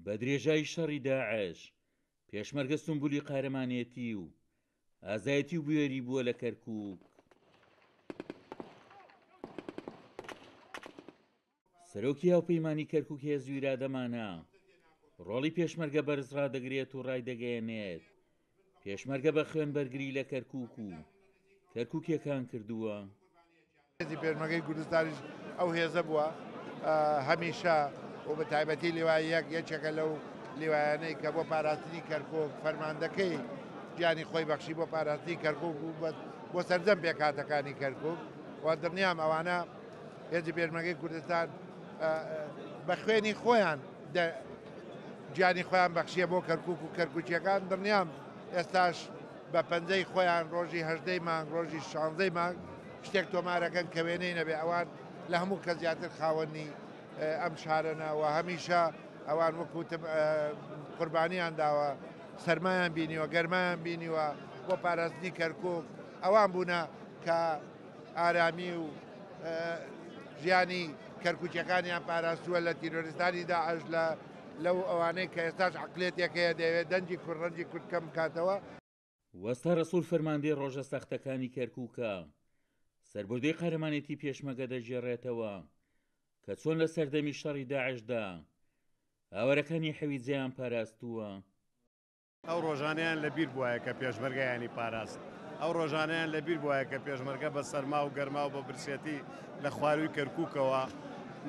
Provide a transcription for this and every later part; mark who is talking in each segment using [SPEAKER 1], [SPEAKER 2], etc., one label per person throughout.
[SPEAKER 1] بە درێژایی شەڕی داعش، پێشمەرگە سومبولی قارەمانێتی و ئازایەتی و بوێری بووە لە کەرکووک. سەرۆکی هاوپەیمانی کەرکوک هێز و ئیرادەمانە ڕۆڵی پێشمەرگە بەرز ڕادەگرێت و ڕایدەگەیەنێت پێشمەرگە بە خوێن بەرگری لە کەرکوک و کەرکوکیەکان کردووە.
[SPEAKER 2] هێزی پێشمەرگەی کوردستانیش ئەو هێزە بووە هەمیشە و بە تایبەتی لیوای یەک یەکێکە لەو لیوایانەی کە بۆ پاراستنی کەرکوک فەرماندەکەی گیانی خۆی بەخشی بۆ پاراستنی کەرکوک و بۆ سەرجەم پێکهاتەکانی کەرکوک و دڵنیام ئەوانە هێزی پێشمەرگەی کوردستان بە خوێنی خۆیان گیانی خۆیان بەخشیە بۆ کەرکک و کەرکوچیەکان دڵنیام ئێستاش بە پەنجەی خۆیان ڕۆژی هەژدەی مانگ ڕۆژی شانزەی مانگ شتێک تۆمارەکەن کە وێنەی نەبێ ئەوان لە هەموو کە زیاتر خاوەنی ئەم شارەنە و هەمیشە ئەوان وەکوتم قوربانیان داوە سەرمایان بینیوە گەرمایان بینیوە بۆ پاراستنی کەرکک ئەوان بوونە کە ئارامی و ژیانی کەرکوکیەکانیان پاراستووە لە تیرۆریستانی داعش لە لەو ئەوانەی کە ئێستاش عەقلێتێک هەیە دەیەوێت دەنگی کورد ڕەنجی کورد کەم بکاتەوە.
[SPEAKER 1] وەستا ڕەسوڵ فەرماندەی ڕۆژە سەختەکانی کەرکوکە، سەربردەی قارەمانێتی پێشمەگە دەگێڕێتەوە کە چۆن لە سەردەمی شەڕی داعشدا ئاوارەکانی حەویجەیان پاراستووە.
[SPEAKER 3] ئەو ڕۆژانەیان لە بیر بوایە کە پێشمەرگەیانی پاراست. ئەو ڕۆژانەیان لە بیر بوایە کە پێشمەرگە بە سەرما و گەرما و بە برسێتی لە خوارووی کەرکووکەوە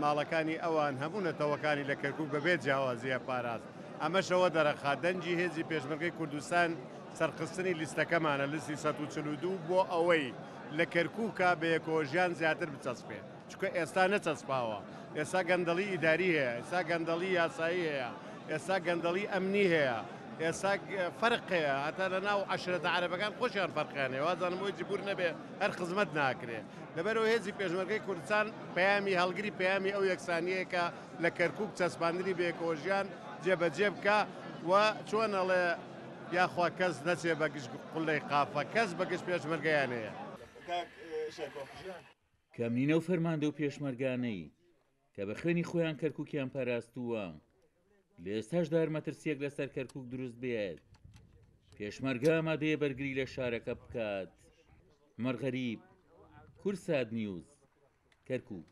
[SPEAKER 3] ماڵەکانی ئەوان هەموو نەتەوەکانی لە کەرکووک بە بێ جیاوازییە پاراست. ئەمەش ئەوە دەرەخات دەنگی هێزی پێشمەرگەی کوردستان سەرخستنی لیستەکەمانە، لیستی 142 بۆ ئەوەی لە کەرکووکا بەیەکەوەژیان زیاتر بچەسپێ. چونکە ئێستا نەچەسپاوە، ئێستا گەندەڵی ئیداری هەیە، ئێستا گەندەڵی یاسایی هەیە، ئێستا گەندەڵی ئەمنی هەیە، ئێستا فەرق هەیە، هەتا لە ناو عەشرەتە عەرەبەکان خۆشیان فەرقیان هەیە، وازانم ئەوی جبور نەبێ هەر خزمەت ناکرێ. لەبەرئەوە هێزی پێشمەرگەی کوردستان پەیامی هەڵگری پەیامی ئەو یەکسانیەیە کە لە کەرکوک چەسپاندنی بەیەکەوەژیان جێبەجێ بکا و چۆن ئەڵێ یاخوا کەس نەچێ بە گژ قوللەی قافە، کەس بە گژ پێشمەرگەیان هەیە.
[SPEAKER 1] کەمنین ئەو فەرماندە و پێشمەرگانەی کە بە خوێنی خۆیان کەرکوکیان پاراستووە، لە ئێستاشدا هەر مەترسییەک لەسەر کەرکوک دروست بێت، پێشمەرگە ئامادەیە بەرگری لە شارەکە بکات. عومەر غەریب، کوردسات نیوز، کەرکوک.